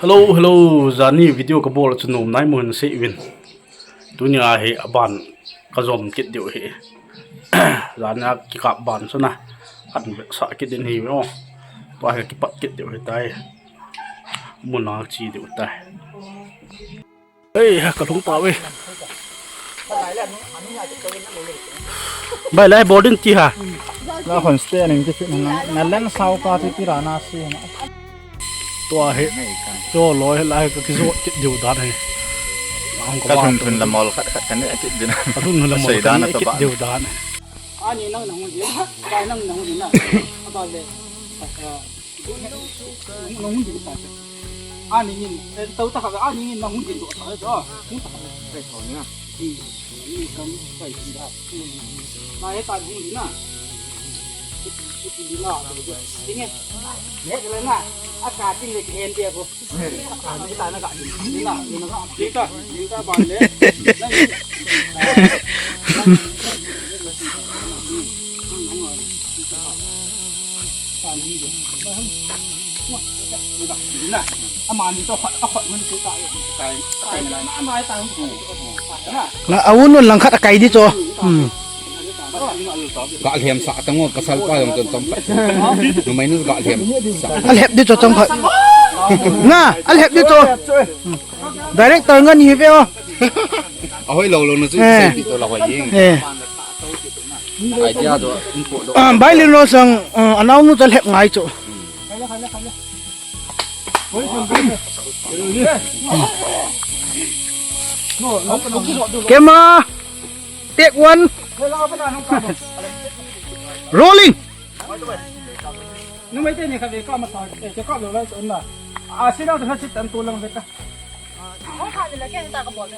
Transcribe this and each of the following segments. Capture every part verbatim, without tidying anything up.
Hello, hello, jani video kabol chu nom nai mo hin sei vin. Tunia hi aban kajom kit diu hi. Jana kikap ban chu na. An sa kit din hi mo. Tua hi kipat kit diu hi tai. Muna chi diu tai. Ei, ha, kalung pa ve. Bai lai boarding ti ha. La hon stay ning ti na, na len sao ka ti ti ra na si na. Tua hi. Cho loi lai ka kijo kit diu dan hi. Ka thun thun la mol khat khat kan ne kit din. Ka thun thun la mol kan ne kit diu dan. Ani nang nang di. Ka nang nang di na. Aba le. Nang hun din ta. Ani ngin, eh, tau ta kha, ani ngin nang hun din to ta, to. Hun ta kha. Kai to ni na. Hmm. Ni kam kai din da. Hmm. Na ye ta hun din na. Hun din na. Ni ne. Ne le na. A ka tin le hen dia ko. Ni ta na ka din. Ni na, ni na ka. Ni ta, ni ta ba le. Na, a un un lang khat a kai di cho. Hmm. Ga lhem sa tang o, pasal pa jong chon chom khat. Numei nu ga lhem sa. A lhep di cho chom khat. Na, a lhep di cho. Director ngan hi ve o. A hoi lo lo na chu. Eh. Sei pi to la hoi ying. Eh. Idea do, input do. Ah, bai lin ro sang, ah, anau nu cha lhep ngai chu. Camera, take one. Rolling. Numei te ni kha ve ka ma ta, eh, ka lo lai chu na. A si na ta si tan to lang ve ka. Hung kha le, kei ta ka bol le.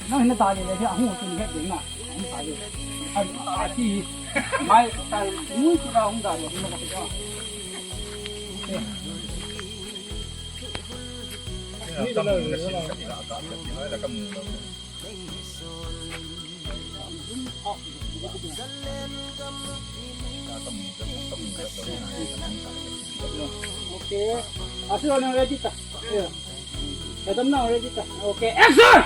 Nang hin ta le le, hung tu ni he ding na. Hung ta le. A, a ti. Mai ta mu ti ka hung ta le, hung ka ta. Okay. Asu na ready ta. Yeah. Kadam na ready ta. Okay. Action!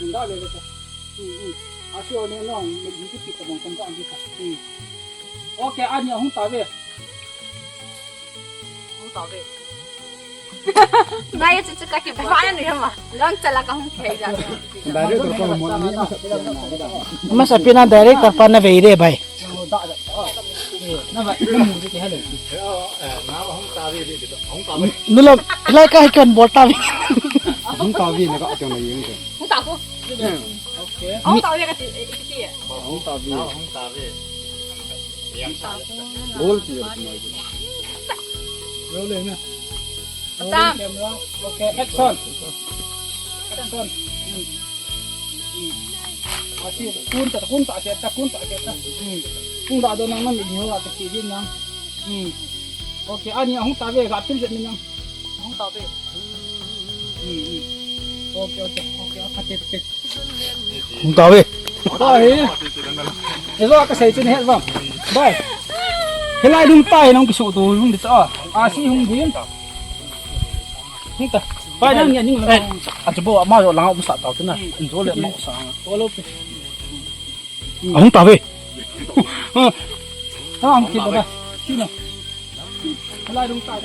Nda le ta. Hmm, hmm. Asu ne no, ne di ti ta bang kan ta di ta. Hmm. Okay, ani hung ta ve. Hung ta ve. Ngai chu chu ka ki ba ya ni ma. Lang chala ka hung thei ja. Director ko mo ni ma sa. Masa pina director pa na ve re bai. Nula, lai ka kan bol ta ve. Hung ta ve na ka atong na yeng ke. Hung ta ko. Okay. Hung ta ve ka ti, eh, ti, eh. Hung ta ve. Hung ta ve. Bol ti ya. Rolling na. Sam. Rolling camera. Okay, action. Action. Hmm. Hmm. Asi, kun ta, kun ta, asi ta, kun ta, asi ta. Hmm. Kun ta do nang nang ni ho ta ki din nang. Hmm. Okay, ani hung ta ve ga pil je ni nang. Hung ta ve. Hmm, hmm. Okay, okay, okay, okay, okay. Hung ta ve. Bai. Elo ka sei chu ni het vang. Bai. Helai dum tai nang kisu tu hung di ta. A si hung di. Hung ta. Bai nang ya ning la. A chu bo ma jo lang um sa ta tu na. In jo le no sa. Ko lo pe. Ahung ta ve. Ha. Ha, hung kit ba. Sino? Helai dum tai.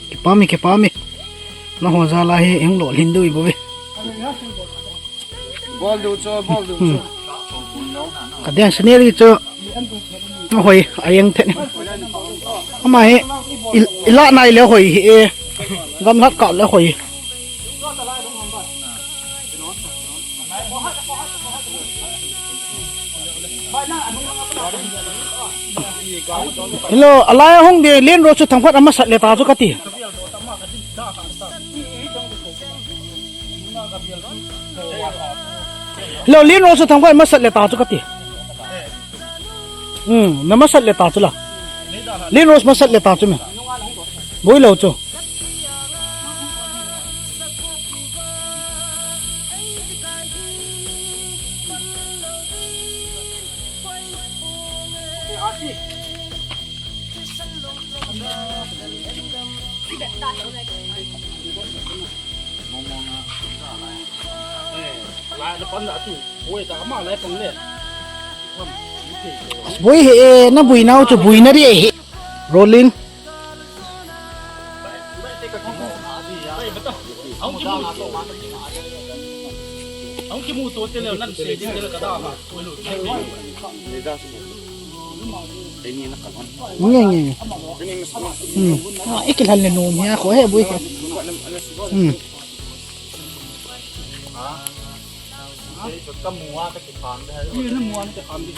Kipah e, kipah e. Nangho jal a hi hung lolhin diu hi bou ve. Bol diu chu, bol diu chu. Ka ding scenery chu. Hoi, a jeng thet. Ama hi, i, i la nai le hoi hi e. Gamlhat kah le hoi. Hello, alai hung di, Len Ro chu themkhat amasat le ta chu kati. Hello, Len Ro chu themkhat amasat le ta chu kati. Hmm, na masat le ta chu la. Len Ro masat le ta chu me. Boi lo chu. Bui he, na bui nau chu bui na ri he. Rolling. Nge, nge, nge. Hmm. Ah, ikilhal le nom hi a, ko he bui he. Hmm. Ka mu a ka kipham de. Ni na mu a na kipham de.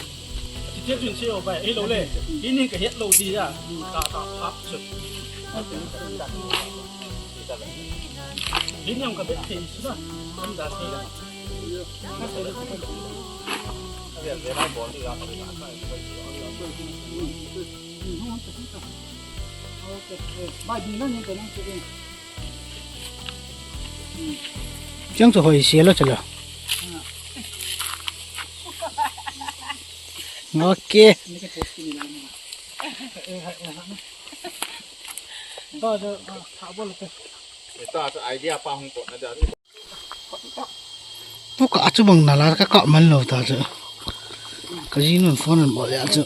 Ti te chun se o bai, ei lo le. Ni ni ka het lo di ya. Ka ka phap chu. Ni ni ka bet thei su na. Am da thei la. Bai di na ni ka nang se. Chang chu hoi sia lo chu lo. Ok. Ita chu idea pa hung ko na da. Tu ka chu bang na la ka ka man lo ta chu. Ka ji nun phone an bol ya chu.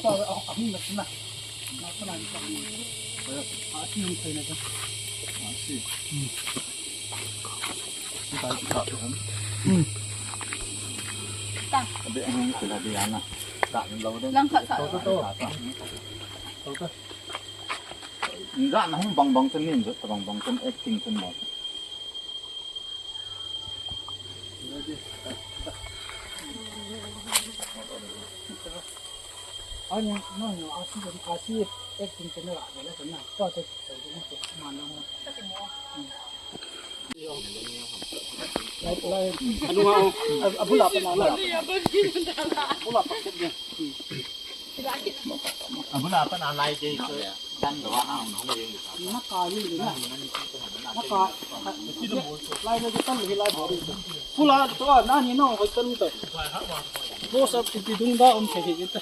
Hmm. Langkhat khat. Nda na hung bang bang chen nin jot bang bang chen acting chen mo. Ani, no, no, asi, asi, acting channel a, bela channel, to, to, to, to, to, ma, no, no. Lai, lai. Anu, a, a, abula pa na, lai. Abula pa, abula pa na, lai, de, so. Pula to na ni no hoi kan to. Close up ti dung da um the hi ta.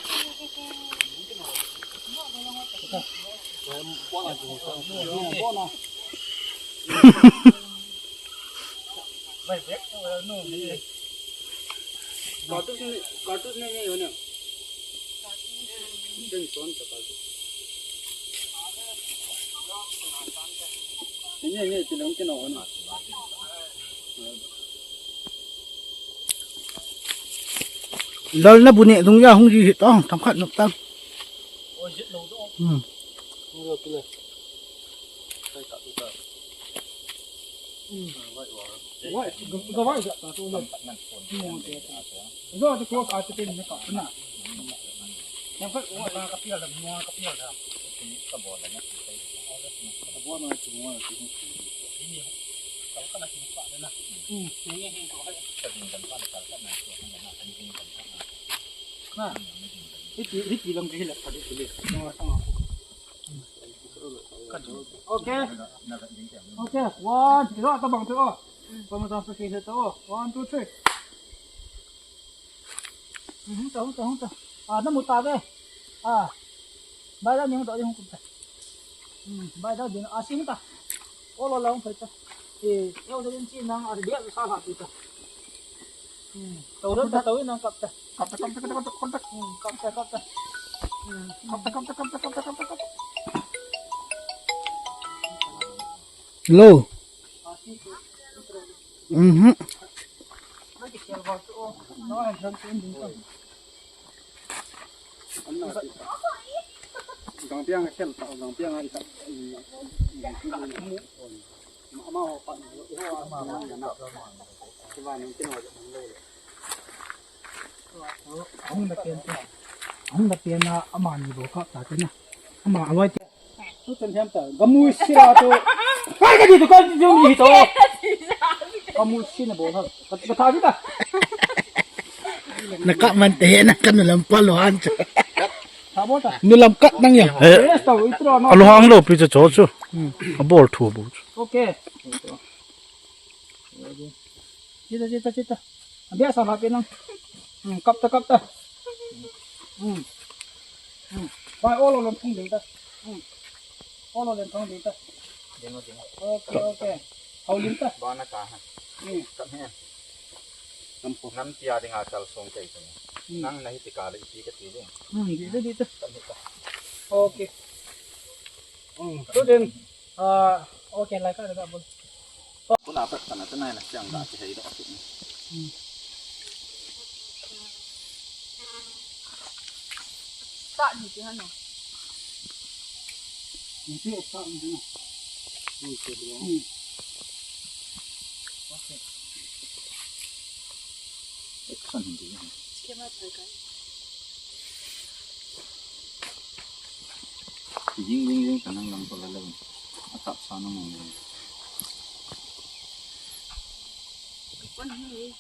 Cartouche ne, cartouche ne, ne, ne. Ten ton ta cartouche. Ne, ne, ti long ke no, ne. Lal na bu ne dung ya hung ji hi ta, tam khat nok tam. Hmm. Hiti, hiti lang kihilap pa dito, eh. Okay. Okay. One, two, tabang to, oh. Pama sa sa kisa to, oh. One, two, three. Hmm, ta, ta, ta. Ah, na mu ta ve. Ah. Bai da ni ta, ni ta. Hmm, bai da din, ah, sing ta. Olo la hung phai ta. Eh, yo sa din chi nang, ah, dia sa ha ta. Hmm. Tau ran ta, tau nang kap ta. Kap ta, kap ta, kap ta, kap ta. Hmm, kap ta, kap ta. Hmm. Kap ta, kap ta, kap ta, kap ta, kap ta, kap ta. Hello. Mhm. Gang piang a khel ta, gang piang a i ta. Ma, ma ho pa, ho a ma, ma, ma, ma. Ki va nang kin ho jong lo le. Ahung da pen ta. Ahung da pen na ama ni bo kap ta te na. Ama aloi te. Tu ten hem ta. Gamu sira tu. Kai ka di tu ka di ni to. Gamu sina bo ha. Ka, ka tha ki ta. Na kap man te na ka nu lam pa lo han chu. Tha bo ta. Nu lam kap nang ya. Eh. Yes ta, i tro no. A lo hang lo pi chu cho chu. Hmm. A bol thu bo chu. Okay. Chita, chita, chita. Abia sa la pe nang. Hmm, kap ta, kap ta. Hmm. Hmm. Bai, olo lon thong ding ta. Hmm. Olo lon thong ding ta. Ding o, ding o. Okay, okay. Hao lim ta. Bana ka ha. Hmm. Kam he. Nam tia dinga kal song kai tu. Hmm. Nang nahi tika le iti ka ti ding. Hmm, di, di, di tu. Kam he ta. Okay. Hmm. Tu din. Ah, okay, lai ka da bol. Kula pat kana tu nai na siang da ki hei da tu. Hmm. Sa ni ti hano. Ni ti sa ni ti na. Ni ti na. Hmm. Okay. Action hindi yan. Camera thoi ka. Jing, jing, jing, kanang lang pala lang. Atap sana mo. Kwan hi.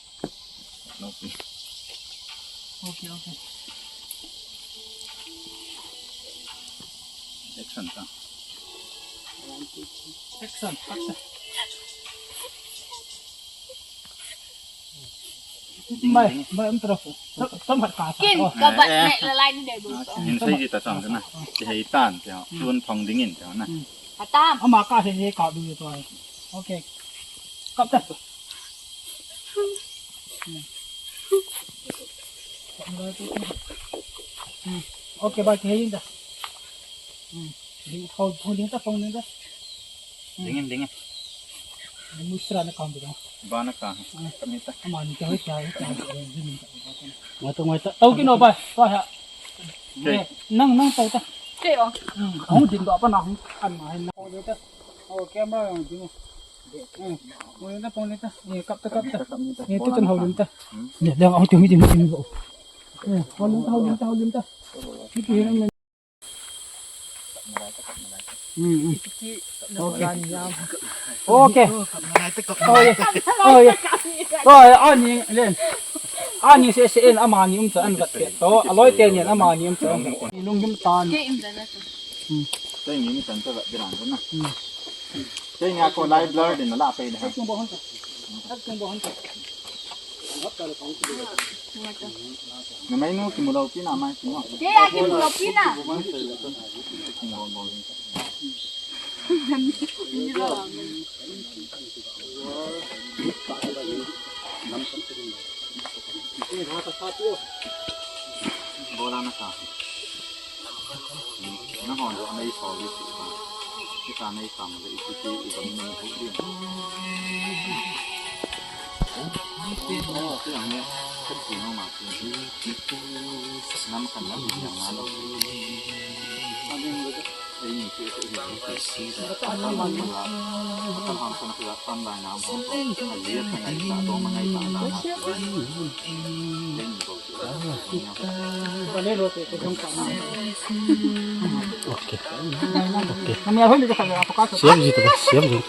Okay. Okay, okay. Action ta. Action, action. Mai, mai, um, terus. Tem-, tempat kata. Kin, oh. Kabat naik lalai ni deh, bu. Nin sai kita sang sana. Ti hai tan, ti ha. Tuan phong dingin, ti ha na. Hmm. Atam. Ama ka he he ka du to ai. Okay. Kap ta. Hmm. Hmm. Okay, ba ke hin da. Hmm. Hin khau, khau ding ta, phong ding ta. Hmm. Dingin, dingin. Musra na kam da. Ba na ka. Hmm. Kami ta. Ama ni ka he ka he ka. Ngai ta, ngai ta. Tau kino ba. Ba ha. Hey. Nang, nang tau ta. Hey, oh. Hmm. Hung ding da pa na hung kan ma hin na. Phong ding ta. Oh, camera yang ding. Hmm. Phong ding ta, phong ding ta. Ni kap ta, kap ta. Ni tu tan hao lim ta. Ni, ni, hao lim ta, hao lim ta. Ni tu hin. Hmm, hmm. Okay. Okay. Oh, yeah. Oh, yeah. Ani, len. Ani se se en amani um cha an gat pe. To, aloi te ni amani um cha an gat pe. Ni lung yum tan. Hmm. Te ni mi tan cha gat biran na. Hmm. Te ni a ko lai blur din la pe da. Na mai nu kimu lou pi na mai kimu. Ke ya kimu lou pi na. Bola na ka. Na hon do nei so li si ba. Ki ta nei sam le i ki i gam nei hu li. Ti ang ne. Ka ti no ma ti. Nam kan na li yang na lo. Ei ni ki ko hi. Ka ham san ka tan lai na mo. Ka li ka ngai ta do ma ngai ta na ma. Ei ni ko. Okay. Okay. Siap ji tu, siap ji.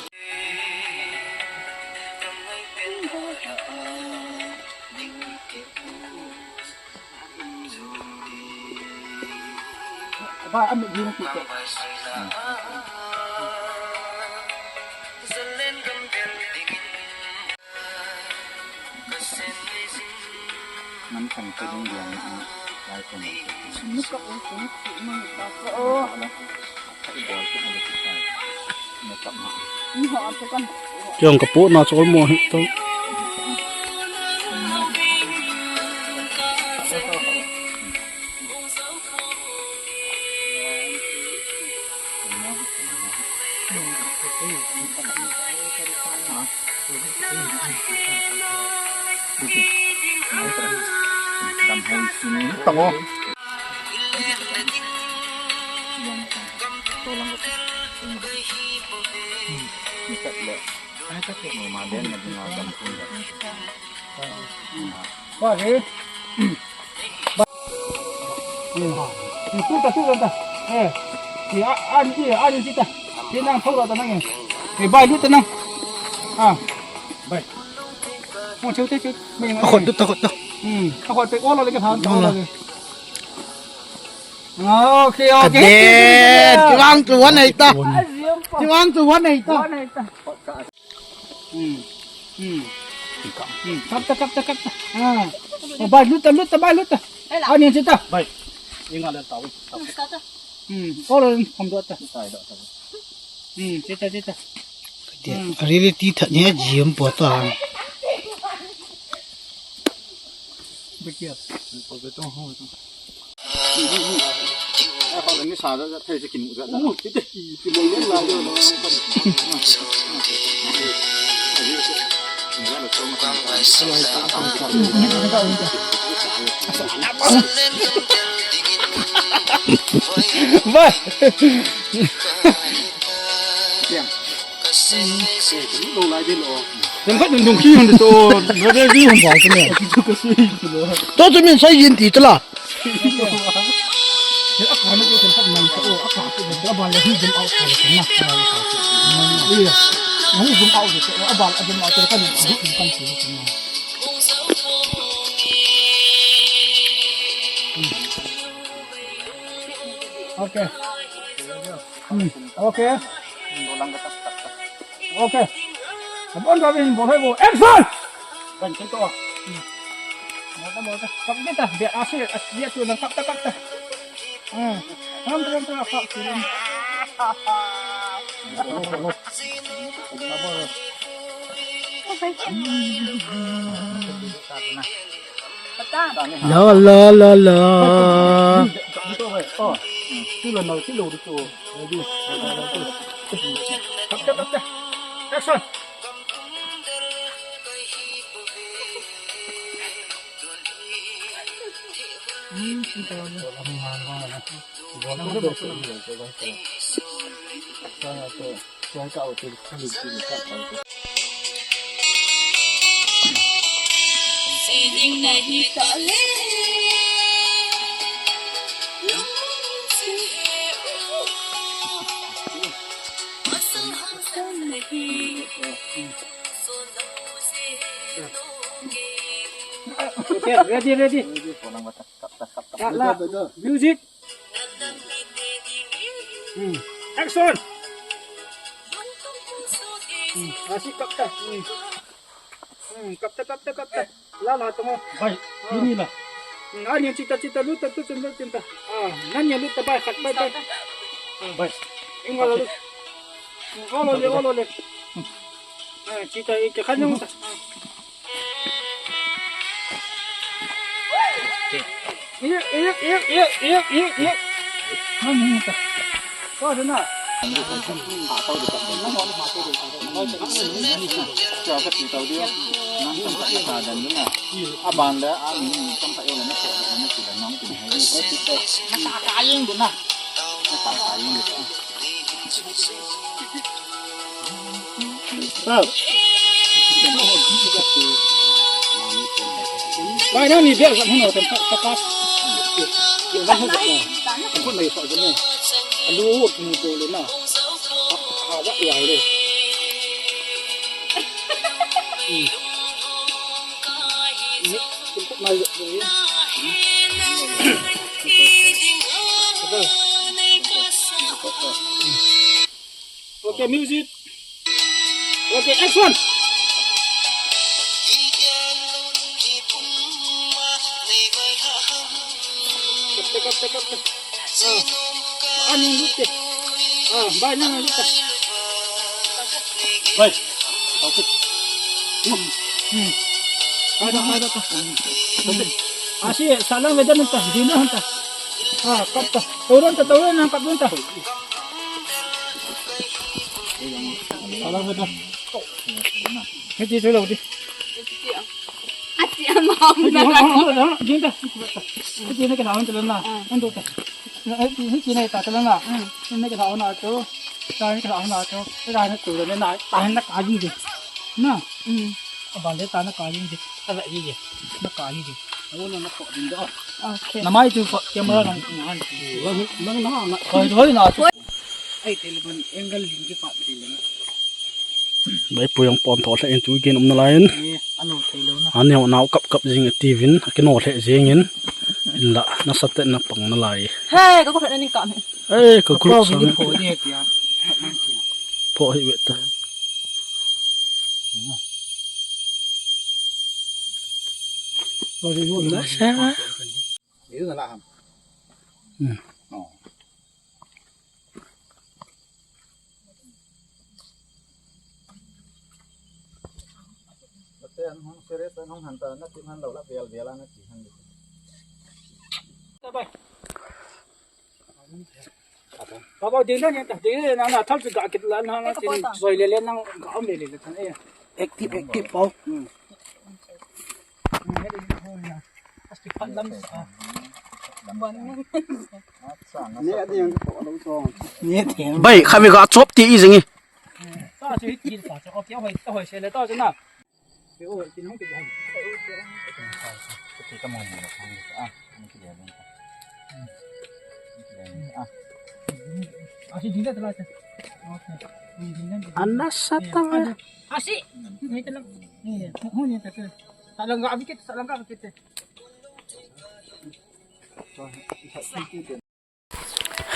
Ba, ambil gini kita. Nam kan ka ding yang na lai ko na. Ni ka ko ko ni ko ni ko ni ko. Ala. Ka i bol ko na ki ta. Na tap na. Ni ho ap kan. Jong ka pu na chol mo hi to. Ba re. Ba. Eh. Eh, tu ta, tu ta, ta. Eh. Eh, a, a, ni, a, ni, ta. Ni nang thou ta nang. Eh, bai lut ta nang. Ah. Bai. Mo cheu te cheu. A khut lut ta, khut ta. Hmm. A khut te o lo le ka than, o lo le. Okay, okay. Aden, kiwang tu wan ai ta. Kiwang tu wan ai ta. Hmm. Hmm. Hmm. Kap ta, kap ta, kap ta. Ah. Oh, bai lut ta, lut ta, bai lut ta. Ani sita. Bai. Inga le ta. Hmm. Olo, kom do ta. Tai do ta. Hmm, chita, chita. Reality that ni jim po ta. Betia. Ba. Kem khat dun dun khi hun to, brother, vi hun ba tu ne. To tu min sai yin ti tala. Okay. Hmm. Okay. Okay. Abon ba bin bo hai bo. Action! Kan tu to. Hmm. Mata mata. Kap kita. Biar asli, asli tu nang kap ta, kap ta. Hmm. Ram ram ram kap tu. La la la la. Okay, ready, ready. Music. Hmm. Action. Hmm. Masih kap ta. Hmm. Hmm. Kap ta, kap ta, kap ta. La la tong. Bai. Ini la. Hmm. Ani chita chita luta tu chun chun ta. Ah, nani luta bai khat bai bai. Hmm. Bai. Inga la luta. Hmm. Olo le, olo le. Hmm. Ah, chita ikhe khan luta. Bai, nang ni biar sah mana tempat tepat. Tempat lagi tak jenuh. Aduh, ni boleh na. Awak ya le. Ni tempat lagi boleh. Okay, music. Okay, action. Kap ta, kap ta, kap ta. Ah. Ani luta. Ah, bai, nang luta. Bai. Okay. Hmm. Hmm. Bai, bai, bai, bai. Asi, salang vedan ta, dina ta. Ah, kap ta. Turun ta, turun nang kap ta. Alang beta. Hiti tu lo di. Ati ama. Hiti ho, ho, ho, ho, dinta. Hiti na ke hawan tu na. Ah. Ando ta. Hiti na ta tu na. Hmm. Na ke hawan na tu. Ta na ke hawan na tu. Ta na tu na. Ta na ka di di. Na. Hmm. Abang dia ta na ka di di. Ta la di di. Na ka di di. Awo na na ko din do. Okay. Na mai tu ko camera nang ngan. Nang na na. Hoi hoi na tu. Ai, telephone angle lim kipat thei lou na. Bai pu jong pon tho lheh in tu ken um nalai in. Eh, alo thei lou na. Ani ho nau kap kap jing a tivin, akino lheh jing in. Inla, nasa tah in na pang nalai. Hey, ka ko lheh na ning kam he. Eh, ka group sang. Pho hi vet ta. Nasa. Hmm. Oh. An hung serious an hung han ta, na tim han lo la vel vel a na ti han. Bye bye. Baba, ding na, ding na, na, na, thal chu ga kit la, na, na, tin, zoi le le, na, ga om le le, le, tan, eh. Active, active, pau. Hmm. As ki phat lam sa. Ni a ding ko lo so. Ni a ding. Bai, kha mi ga chop ti i jing i. Ta chu hit kit sa, chu, okay, hoi, hoi, se le, ta chu na. Ana satang. Asi. Ni talang. Ni, ni talang. Talang ga abikit, talang ga abikit.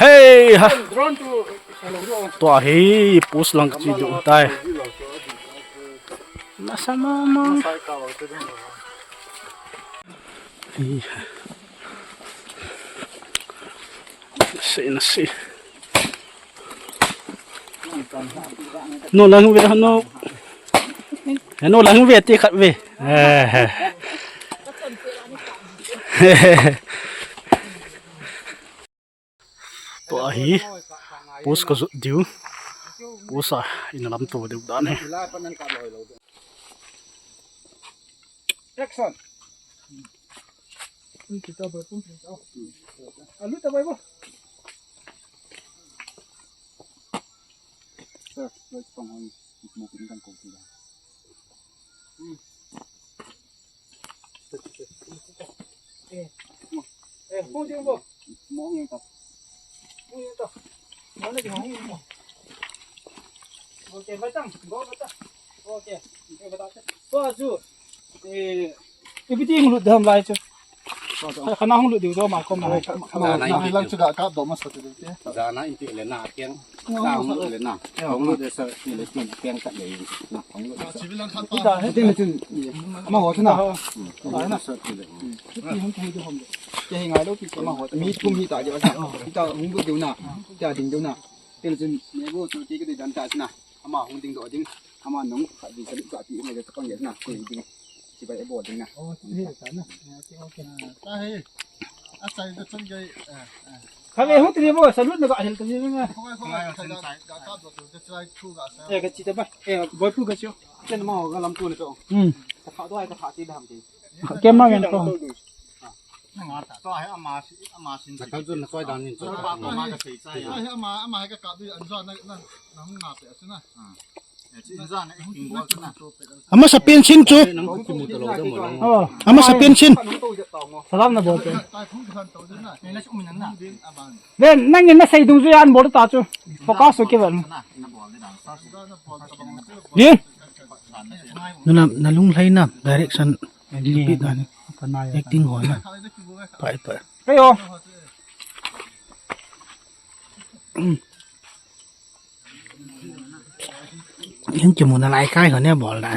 Hei ha. Tua hi post lang kachi diu tai. Nasa mama. Hei ha. Nasi, nasi. No lang ve, no. No lang ve ti khat ve. Eh. Tua hi post ka jot diu. Post a ina lam to diu dan hi. Action. Alu ta bai bo. Sir, let's come on. Mo kin kan ko ti da. Ipi ti hung lut dam lai chu. Kana hung lut diu do ma kom na. Lang chu ga ka do ma sa tu te. Jana in ti le na keng. Ka hung lut le na. Hung lut de sa ti le ti keng ka le na. Hung lut de sa. Ti le tin. Ma ho na. Hung lut sa ti le. Ti hung ki do hom de. Ke ngai lo ti ke ma ho. Mi thum hi ta de. Ti ta hung lut diu na. Ti ding diu na. Tin tin ne bo chu ti ke dan ta na. Ama hung ding do ding. Ama nung khat di sa ka ti ngai de ka pang de na. Ti ding. Chibai e bol ding na. Oh, ti hi ta na. Okay, okay. Ta hi. A chai da chun gai. Kha ve hung ti bo, salute na ga hil ta ni na. Khongai, khongai, khai da, ga ka do tu, ga chai thu ga sa. Eh, ga chi ta ba. Eh, boy pu ga chi. Chen ma ho ga lam tu na to. Hmm. Ka kha do ai ka kha ti dam ti. Kem ma ngen ko. Na nga ta. To ai ama si, ama sin. Na ka jun na soi dan nin to. Ba ko ma ka sei chai ya. Ai ama, ama ka ka du an jo na, na, na hung na pe su na. Ama sa pension chu. Oh. Ama sa pension. Salam na bol pe. Ven, nang na sei dung ju an bol ta chu. Focus ke ven. Ye. Nuna, na lunglhai na direction. Acting ho na. Pai, pai. Kayo. Hin kimu nalai kai ho ne bol da.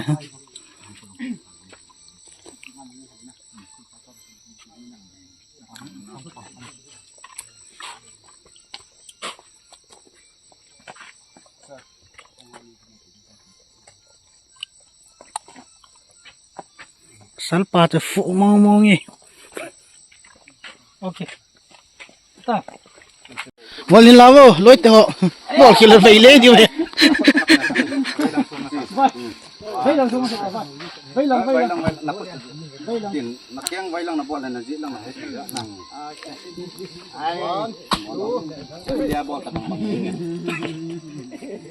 Salpa te fu mong mong e. Okay. Ta. Bol hin la vo, loi te ho. Bol khel vei le diu he. Vei lang sung, vei lang, vei lang. Vei lang. Tin, na keng vei lang na bol na ji lang na. Ai. Ai. Dia bol ta bang bang.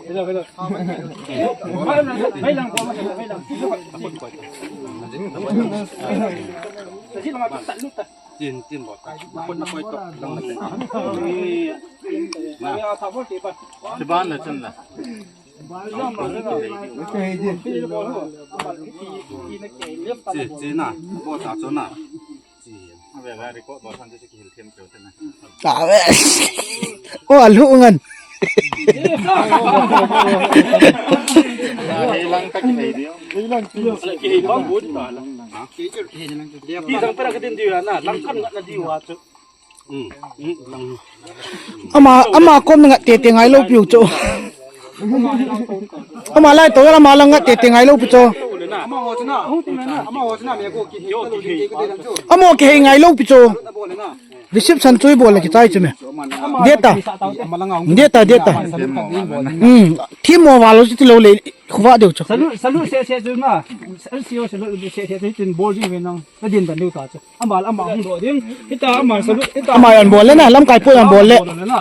Hello, hello. Vei lang, vei lang, vei lang. Tin, tin bol. Put na koi to. Lang na. Ti ban na chen la. Chi, chi na, bo ta cho na. Chi, a ve ga record bo san chi ki hil them cho te na. Ta ve. O, a lu ngan. Hei lang ta ki hei dio. Hei lang ki hei bang bu ta lang. Ha? Ki chu hei lang ki. Ki sang para ka din dio na, lang kan na dio wa chu. Ama, ama kom ngat tete ngailou piu chu. Ama lai to ama lang ngat tete ngailou piu chu. Amaho kihei ngai lou pi chu. Reception chu ibol le kichai chu me. Data. Data, data. Hmm. Thim mo va lou chu ti lou le. Khuva deu chu. Salu, salu se se chu na. Salu se se se se tin bol jing ve nang. Na din dan deu ta chu. Ama, ama hung doh ding. Hita ama salu, hita. Ama an bol le na, lamkai po an bol le. Bol le na.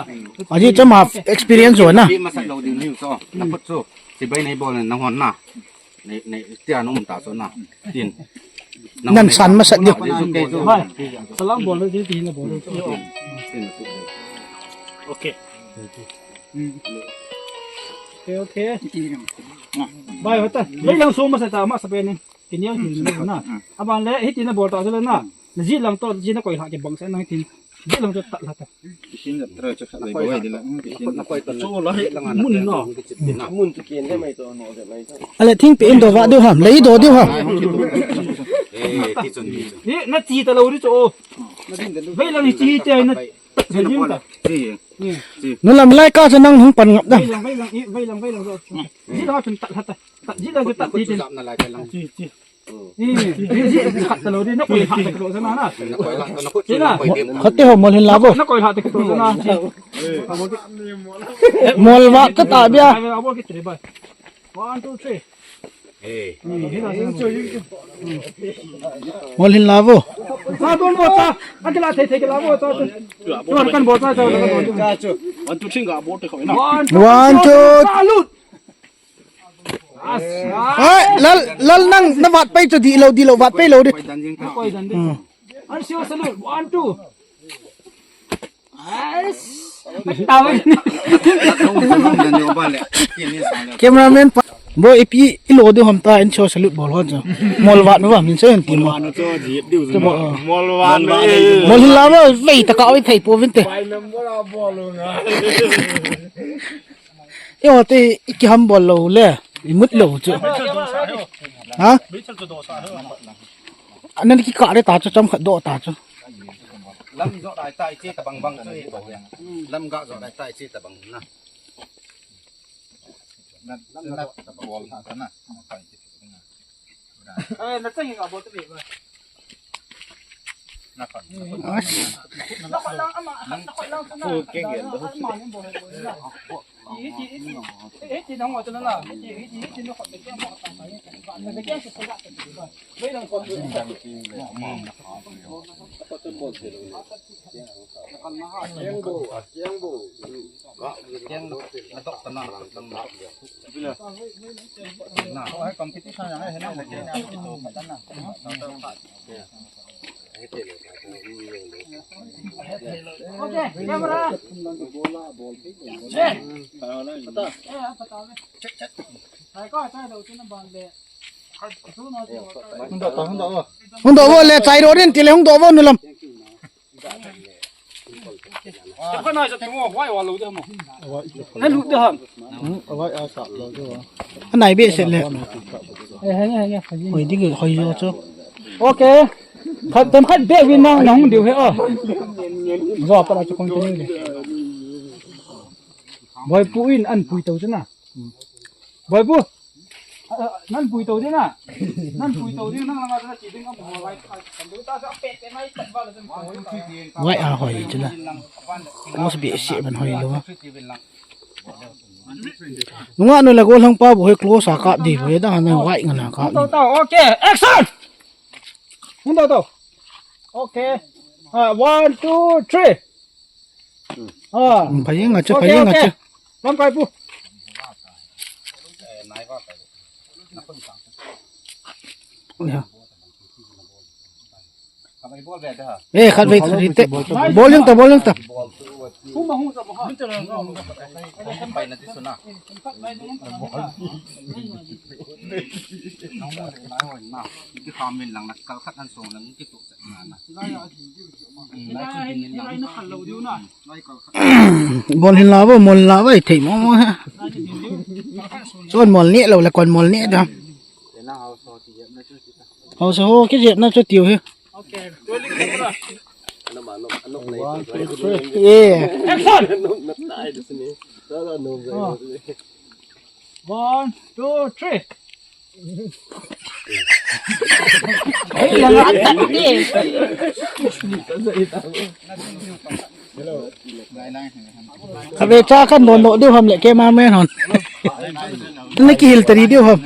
Aji chu ama experience ho na. Masat lou ding niu chu. Na phut chu. Sibai nei bol na hon na. Nei, nei, tia num ta chu na. Tin. Nan san masat ding. Hai. Salam bol le ti na bol le. Okay. Okay, okay. Bai hota. Bai lang so masat ta masat pe ni. Kini ang hin na. Aban le hiti na bol ta chu le na. Na ji lang to ji na koi ha ke bang sa na tin. Ji lang to ta la ta. Kisin da tra cha khat lai bai de la. Kisin na koi ta. Chu la he mun no. Mun chu ken de mai to no de mai to. Ale thing pe in do va do ham. Lei do do ham. Eh, ti chun ni. Ni na ti ta lo ri chu. Bai lang ni ti ti na. Ji ta. Ji. Nu lam lai ka cha nang hung pan ngap da. Bai lang, bai lang, bai lang, bai lang. Ji la chun ta la ta. Ji lang ta ti ti. Ji, ji. Khat ta lo di, na koi ha ta lo sana na. Khat te ho mol hin la vo. Na koi ha ta lo sana. Mol va ka ta bia. One, two, three. Mol hin la vo. Sa don bo ta. Akila thei thei la bo ta. Tuan kan bo ta ta. One, two, three ga bo te ko na. One, two. Salute. Hai, lal, lal nang na vat pai chu di lo, di lo, vat pai lo di. Koi dan ding. Hmm. An siu salute. One, two. Cameraman pa. Bo ipi ilo di hom ta in siu salute bol hon chu. Mol vat nu va min se ti mo. Mol vat. Mol hin la mo vei ta ka oi thei po vin te. Eiho te i kiham bol lou le, i mut lou chu. Ha? Anan ki ka le ta chu, chom khat do ta chu. Lam jo dai tai che ta bang bang chu. Lam ga jo dai tai che ta bang na. Na, na, na, bol na, na. Hung doh vo le, chai ro din, ti le hung doh vo nu lam. Anai behseh le. Hoi ding, hoi jo chu. Okay. Khat, tem khat be win na, na hung diu he o. Jo pa la chu continue. Boipu in an pui to chu na. Boipu. Nan pui to ding na. Nan pui to ding, nang langa na ti ding am ho lai. Kan du ta sa pe pe mai ta ba la. Wai a hoi chu na. Must be a shit ban hoi lo. Nunga nu le gollhang pa bu hoi close a kap di hoi da na wai nga na kap. To, to, okay, action. Hung to, to. Okay. Ah, one, two, three. Ah. Phai nga che, phai nga che. Lamkai pu. Eh, khat vei, khat vei te. Bol jeng ta, bol jeng ta. Bol hin la vo, mol la vo, thei mo mo ha. Chon mol ne lo le kon mol ne da. Haosa ho kijepna chu tiu hi. One, two, three. Action! One, two, three. Kave cha kan don do deu ham le ke ma men hon. Tana kihil tari deu ham.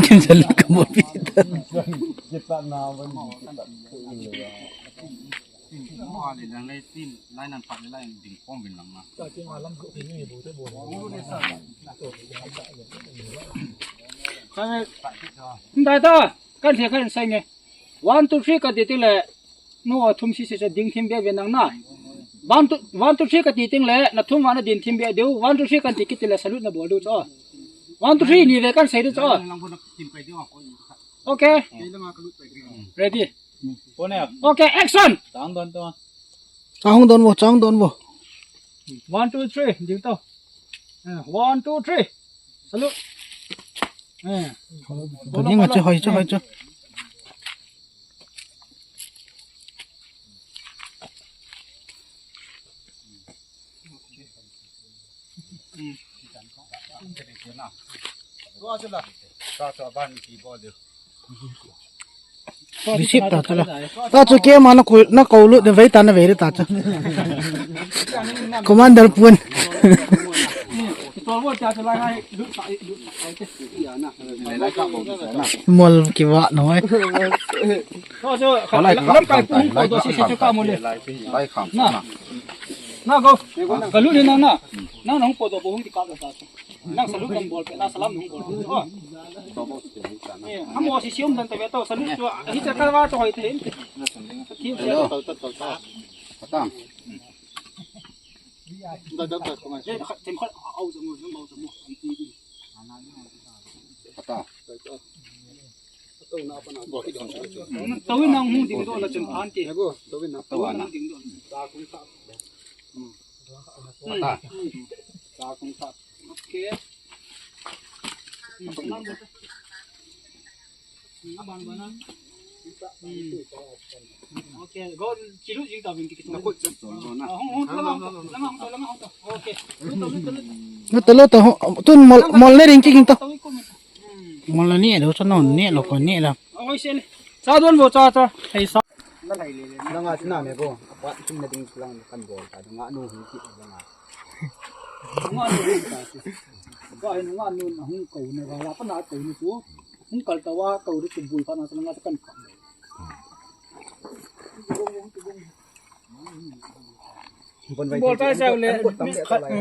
Kin salut kan bol pi ta. Ndai ta, kan thei kan sai nge. One, two, three kati tile, no, thum si si se ding thim be be nang na. One, two, one, two, three kati tile, na thum vana ding thim be deu. One, two, three kan ti kit tile, salute na bol deu cho. One, two, three ni ve kan sai deu cho. Okay. Ready. Okay, action. Chang don to. Chang don vo, chang don vo. One, two, three, ding to. Eh, one, two, three. Salute. Eh. Ka ding a che hoi che hoi che. Receive ta chu la. Ta chu ke ma na ko na ko lu de vei ta na vei ta chu. Commander pun. Mol kiva noi. Lamkai pung ko do si si chu ka mo le. Na. Na go. Ka lu ni na na. Na na hung ko do bo hung ti ka do ta. Nang salut nang bol pe, na salam nang bol pe. Oh. Eh, amo si sium dan ta ve to, salut to. Hi cha ka wa to hoi te. Hello. Patang. Da da da. Eh, tem khat au jamo, jamo, jamo. Patang. Tawin nang hung ding do la chun phan ti. Tawin nang ding do. Patang. Okay. Okay, go, chilu jing ta bin ki. Na talo ta ho, tun mol, mol ne ring ki ging ta. Mol ne do sa non ne lo ko ne la. Oi, sel. Sa don bo cha cha. Hei sa. Langa china me bo. Apa chim na ding lang kan bol ta. Nga nu hung ki langa. Nga nu hung ka si. Ka hin nga nu na hung ko na ga la pa na ko ni tu. Hung kal ta wa ko ri tu bul pa na sa nga kan ka. Bol ta sa le.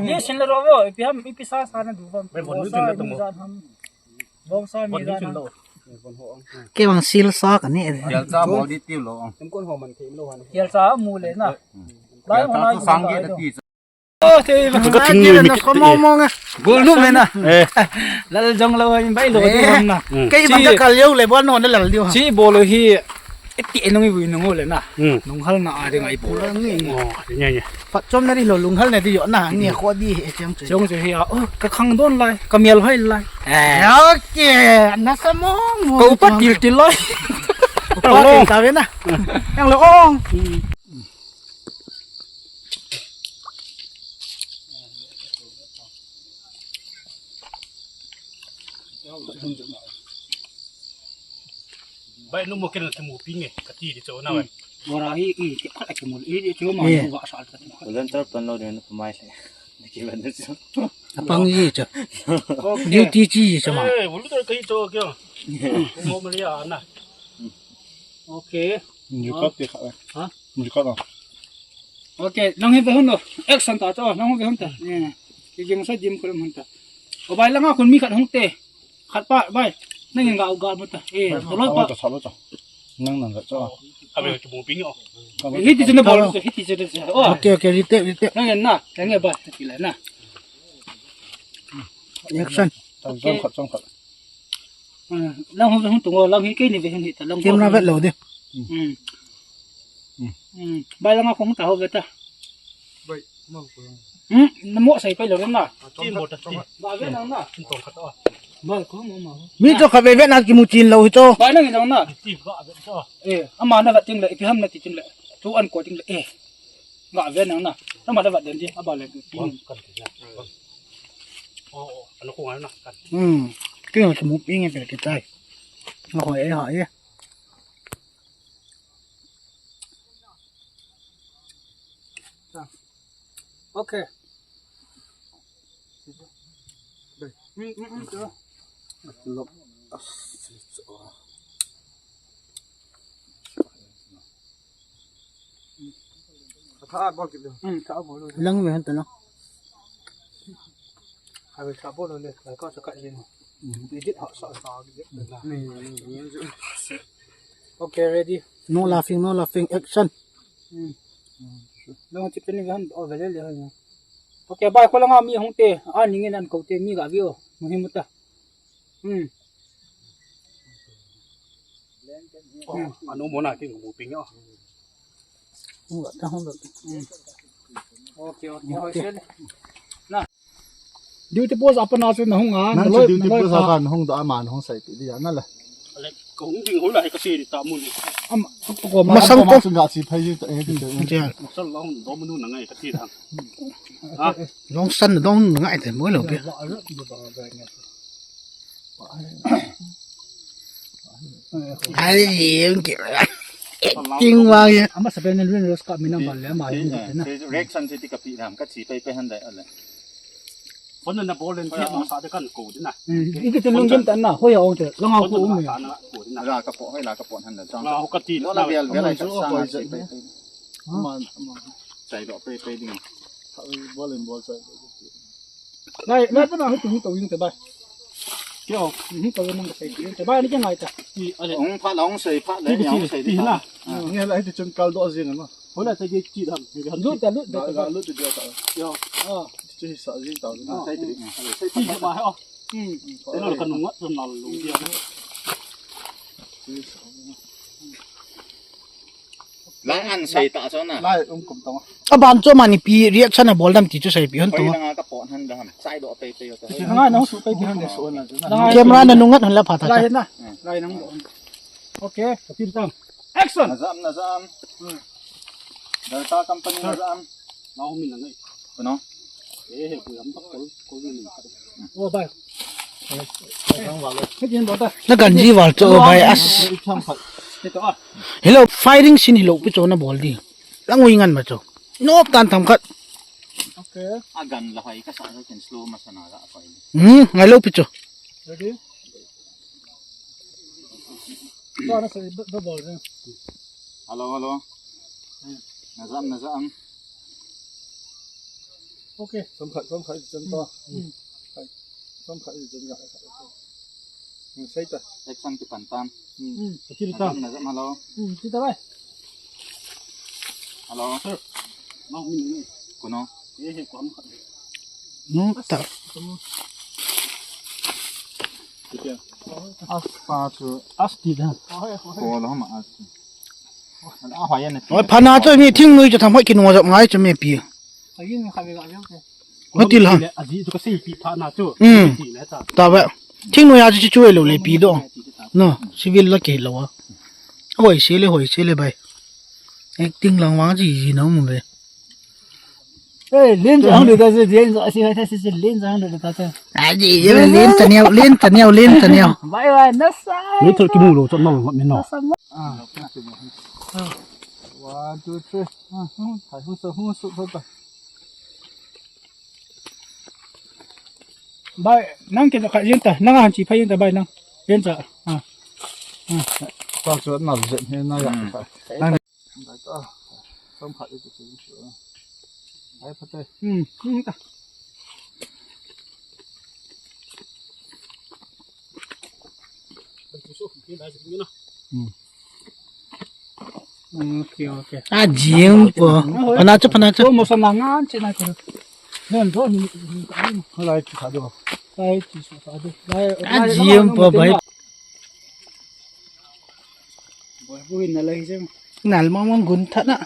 Ni sin la ro bo. Ipi ham ipi sa sa na du bam. Bol sa mi jan ham. Bol sa mi jan ham. Ke bang sil sa ka ni. Sil sa bol di tiu lo. Sim kon ho man thei lo han. Sil sa mu le na. Lai mo na sang ge da ti. Oh, te ba. Ka thing ni mi ka mo mo nga. Bol nu me na. Eh. Lal jong lo in bai lo di ham na. Kei bang ka kal yo le bol no na lal di ha. Si bol hi. Eti enung i vui nung le na. Nung hal na a ding ai bol. Ni. Oh, nya nya. Pat chom na ri lo lung hal na di yo na. Ni kho di he chang chu. Chang chu hi a. Oh, ka khang don lai. Ka mial hai lai. Eh. Okay. Na sa mo mo. Ko pa til til lai. Ko pa til ta ve na. Yang lo ong. Bai nu mo ken ki mu pi nge ka ti di cho na bai. Bora hi i ki khat ki mu i di cho ma wa sa ka. Volunteer pan lo den ko mai le. Ki ban chu. Apang ji cho. Duty ji cho ma. Eh, volunteer ka hi cho kya. Mo ma ya na. Okay. Ni ka ti kha. Ha? Ni ka. Okay, nang hi ve hun lo. Action ta cho, nang hi ve hun ta. Eh. Ki jing sa jim ko hun ta. O bai langa kun mi khat hung te. Khat pa bai. Nang ngai ga mu ta. Eh, solo pa. Solo ta. Nang nang ga cho. Ka be ki bu ping yo. Hi ti jin bol, hi ti jin. Oh. Okay, okay, rite, rite. Nang na, nang ba ti la na. Action. Chang khat, chang khat. Lang hung hung tung lang hi ke ni ve hin hi ta lang. Camera vet lo de. Hmm. Hmm. Bai lang a kong ta ho ve ta. Bai, mo ko. Hmm, na mo sai pai lo na. Chin bo ta chin. Ba ve na na. Chin tong khat a. Bai ko mo mo. Mi cho kha ve ve na ki mu chin lo hi cho. Bai na ngi na. Ti ba ve cho. Eh, ama na va ting le, ipi ham na ti ting le. Tu an ko ting le. Eh. Nga ve na na. Ama na va den di, aba le. Kan ti ya. Oh, oh, ano ko ano na. Hmm. Kaya sa muping ito kita. Ako eh ha eh. Okay. Lang me hanta na. Hai ka bol le, hai ka sa ka jin. Edit ha sa sa. Okay, ready. No laughing, no laughing. Action. Long chicken ni han o vele le han. Okay, bai ko langa mi hung te. A ning in an ko te mi ga view. Mu hi mu ta. Hmm. Anu mo na ki mu ping yo. Mu ta hung da. Okay, okay. Duty post apa na chu na hung a, nang chu duty post apa na hung da ama na hung sai ti dia na la. Ko hung ding ho la ka si ta mun. Am ko ma masang ko. Sunga si phai ji ta e ti. Masang la hung do mun na ngai ka ti da. Ha? Long san do mun ngai te mo lo pe. Ai, yung ki-, ting wa ye. Ama sa pen rin ros ka minam ba le ma yung ki na. Reaction si ti ka pi ram ka si pe pe han da ale. Phone na bol len ti ma sa de kan ko de na. Iki te lung jam ta na, hoi ya ong te, lang au ko um ya. Ra ka po, hoi la ka po han da. Nga ho ka ti na. Vel vel ai ka sa na si pe pe. Ma, ma. Sai do pe pe ding. Bol len bol sai. Lai, lai pa na hu tu hu to yin te bai. Kyo. Hu to yin te bai ni ke ngai ta. Ti ale. Ong pha long sei pha le yang sei ti na. Nge lai ti chun kal do jin ma. Ho la ta ge ti dam. Lu ta lu ta. Lu ti dia ta. Yo. Ah. Ti sa jin ta. Sai ti. Sai ti ma ho. Hmm. Te na ka nunga na lu dia. Lai an sei ta chu na. Lai um kum tong. Aban chu mani pi reaction a bol dam ti chu sei pi hon tong. Hoi langa ka pon han da ham. Sai do pe pe yo ta. Langa nang su pe pi hon de su na. Camera na nunga hon la pha ta. Lai na. Lai nang do. Okay, ka pin tang. Action. Na jam na jam. Delta company na jam. Nau min na ngai. Kuno? Eh, he, ku yam tak kol, kol ni. Oh, bai. He, jen bol ta. Na ganji val cho bai as. Ito ah. Hello, firing scene hilou pi cho na bol di. Lang ui ngan ma cho. Nop tan tham khat. Okay. A gan la hai ka sa ka ken slow ma sa na la pai. Hmm, ngai lou pi cho. Ready? Hello, hello. Na jam, na jam. Okay. Som khat, som khat, som to. Hmm. Som khat, som khat. Hmm, sei ta. Action ti pan tan. Hmm. Hmm. Na jam, na jam, hello. Hmm, ti ta bai. Hello. Sir. Kuno. Hmm, ta. As pa chu. As ti da. Ko lo ma as. A hoi ne. Oi, phana chu mi thingnoi chu tham hoi kinu jap ngai chu mi pi. Ayin kha ve ga jam te. Mati la. Aji chu ka sei pi phana chu. Hmm. Ti le ta. Ta ba. Thingnoi a chu chu lo le pi do. No, civil la ke lo a. Hoi se le, hoi se le bai. Acting lang vang chi chi nau mu ve. Eh, len jang le ta se, len jang si ta se, len jang le ta se. A ji, ye len ta neo, len ta neo, len ta neo. Bai bai, na sai. Ni thol ki mu lo chot nau ngot mi no. Ah. One, two, three. Ah, hmm, hai hu sa, hu su, hu sa. Bai, nang ke kha yin ta, nang han chi pha yin ta bai nang. Yin ta. Ah. Ah. Ka chu na je ne na ya. Hmm. Nang. Bai ta. Som khat ito chu. Ai pha te. Hmm, hmm ta. Hmm. Okay, okay. A jing po. Phana chu, phana chu. Mo sa na ngan che na ko. Nen do ni. Lai chi sa do. Lai chi sa do. Lai. A jing po bai. Boi bu na lai jeng. Nal mong mong gun tha na.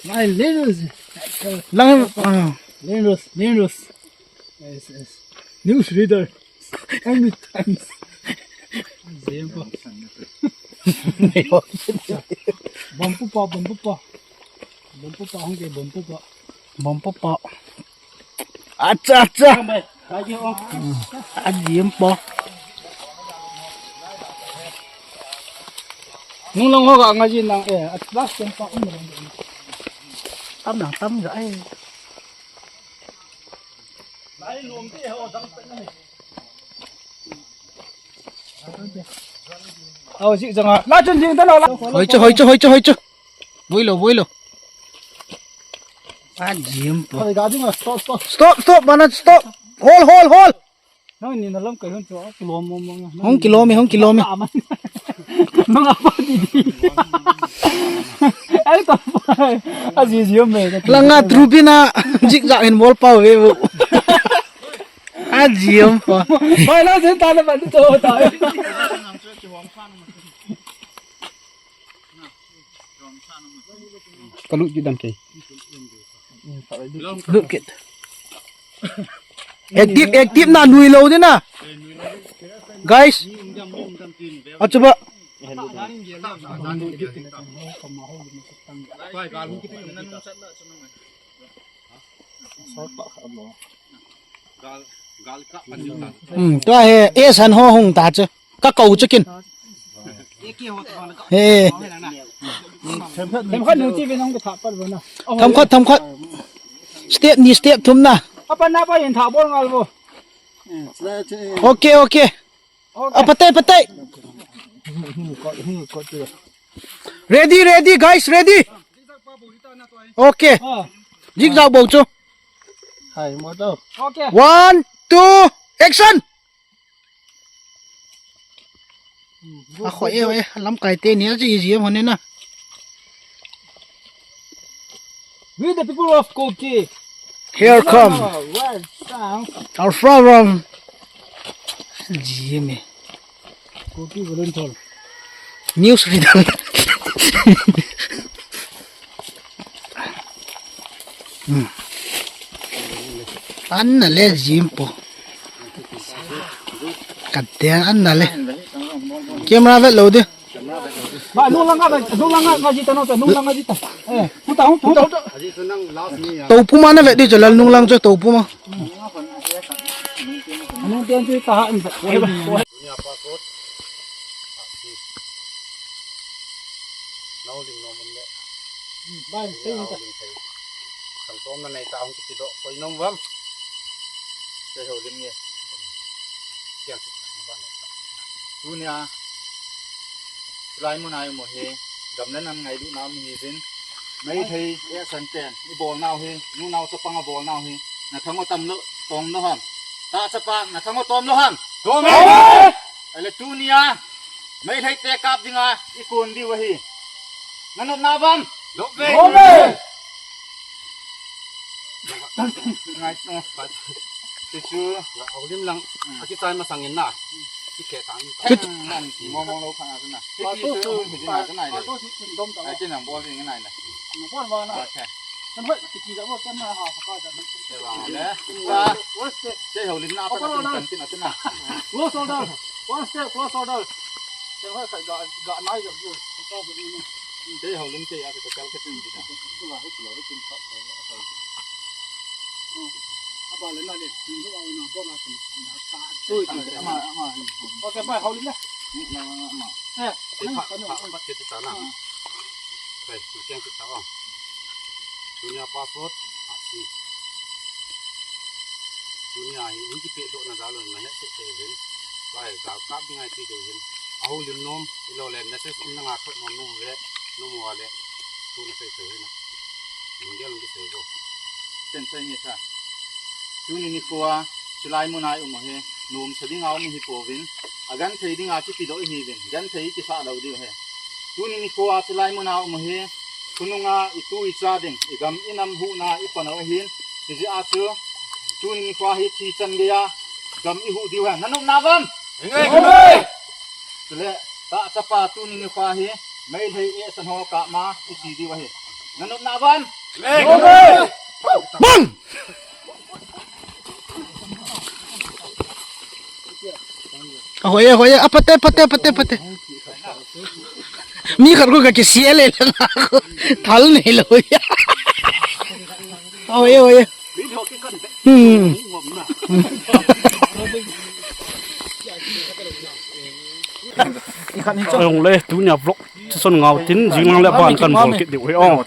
Lai Lenros. Lang, ah. Lenros, Lenros. Yes, yes. News reader. Anytime. Zempo. Bompupa, bompupa. Bompupa, hong ke bompupa. Bompupa. Acha, acha. Ajim po. Nung lang ho ka ngaji nang eh. At last yung pa. Tam nang tam ja eh. Au, jik janga. La chun jing ta lo la. Hoi chu, hoi chu, hoi chu, hoi chu. Boi lo, boi lo. Ajim po. Hoi, ga ding, stop, stop. Stop, stop, mana stop. Hold, hold, hold. Nang ni na lam kai hon chu, kilom mo mo. Hong kilom e, hong kilom e. Nang apa di di. Ai ta. Aji ji me. Langa trupina jik ja hin bol pa ve bu. Aji om pa. Bai la jen ta na ban to ta. Kalut ji dan ke. Look at. Active, active na nui lo din na. Guys. Achuba. Hmm, tua he, e san ho hung ta chu. Ka kou chu kin. He. Themkhat nung chi ve nong ke tha pat bo na. Themkhat, themkhat. Step ni, step thum na. Apa na pa yen tha bol ngal bo. Okay, okay. Okay. A, patai, patai. Ready, ready, guys, ready. Okay. Ah. Jig jog bo chu. Hai, mo to. Okay. One, two, action. A khoi e, e, lamkai te ni a ji ji hon na. We the people of Kuki. Here come. Our problem. Ji me. Kuki volunteer. News reader. Hmm. Anna le jim po. Kate anna le. Camera vet lo di. Ba, nung lang nga, nung lang nga, nga jita no, nung lang nga jita. Eh, huta, huta, huta. Topu ma na vet di, chalal nung lang cho, topu ma. Anung tian chu ta ha, eh, ba. Dunia passport. Nau ling nom le. Bai, sei ta. Sang tom na nei ta hung kiti do, koi nom vam. Sei ho lim nge. Kiang sik na ba ne. Tunia. Lai mun ai mo he. Gam le nam ngailut na mi hi vin. Meitei, eh, san ten. I bol nau hi. Nu nau chapang a bol nau hi. Na thang o tam lo, tom lo ham. Ta chapa, na thang o tom lo ham. Tom lo. Ale tunia. Meitei te kap dinga, i kun diu ahi. Na nop na vam. Nop ve. Nop ve. Ngai, no. Ti chu, la au lim lang. Hmm. Aki chai masang in na. Ti ke tang. Chu. Nan ti mong mong lo phang a na. Ti ki chu, ti na ka nai le. Ai, ti nang bol ding nai le. Na bol ba na. Okay. Kan hoi, ti ki da bol kan na ha, ha ka da. Te ba le. Te ho lim na pa ka tin kan tin a tin na. Close order. One step, close order. Te hoi, ka ga, ga nai ga bu. Ka bu ni. Te ho lim te ya ka kal ka tin di da. Kula, kula, kula, kula. Aba le na le, ni do na bo na tin. Okay, bye, hao le. Eh, pa, pa, pa, ke ta na. Kai, ma keng kita ba. Dunia passport, asi. Dunia hi, inki pe do na jalo na he so pe hin. Kai, ga ka bi ngai ti do hin. Ahu lim nom, ilo le message um na nga khot nom nom ve, nom wa le. Tu na sei sei na. Mun dia lung ki sei go. Ten sei ni sa. Tuni nikho a, chulai mun a i um u hi, nomsa dinga um hi pouvin, a genthei dinga kipedoh i hiuvin, genthei i kisah lou diu ahi. Tuni nikho a chulai mun a um u hi, khonunga i tu i cha ding, i gam i nam huhna i pan u ahin, hijeh a chu, tuni nikho a hi thi chan geiya gam i huh diu ahi. Na nop na vam? Chule, ta chapa tuni nikho a hi, Meitei eh san ho kap ma i thi diu ahi. Na nop na vam? Bang! Ahoi, ahoi, a pate, pate, pate, pate. Mi khat ko ka kisia le le na ko. Thal nei lou ya. Ahoi, ahoi. Hmm. Jong le, tunia vlog session ngau tin, jinglang le ban kan bol kit diu hi o.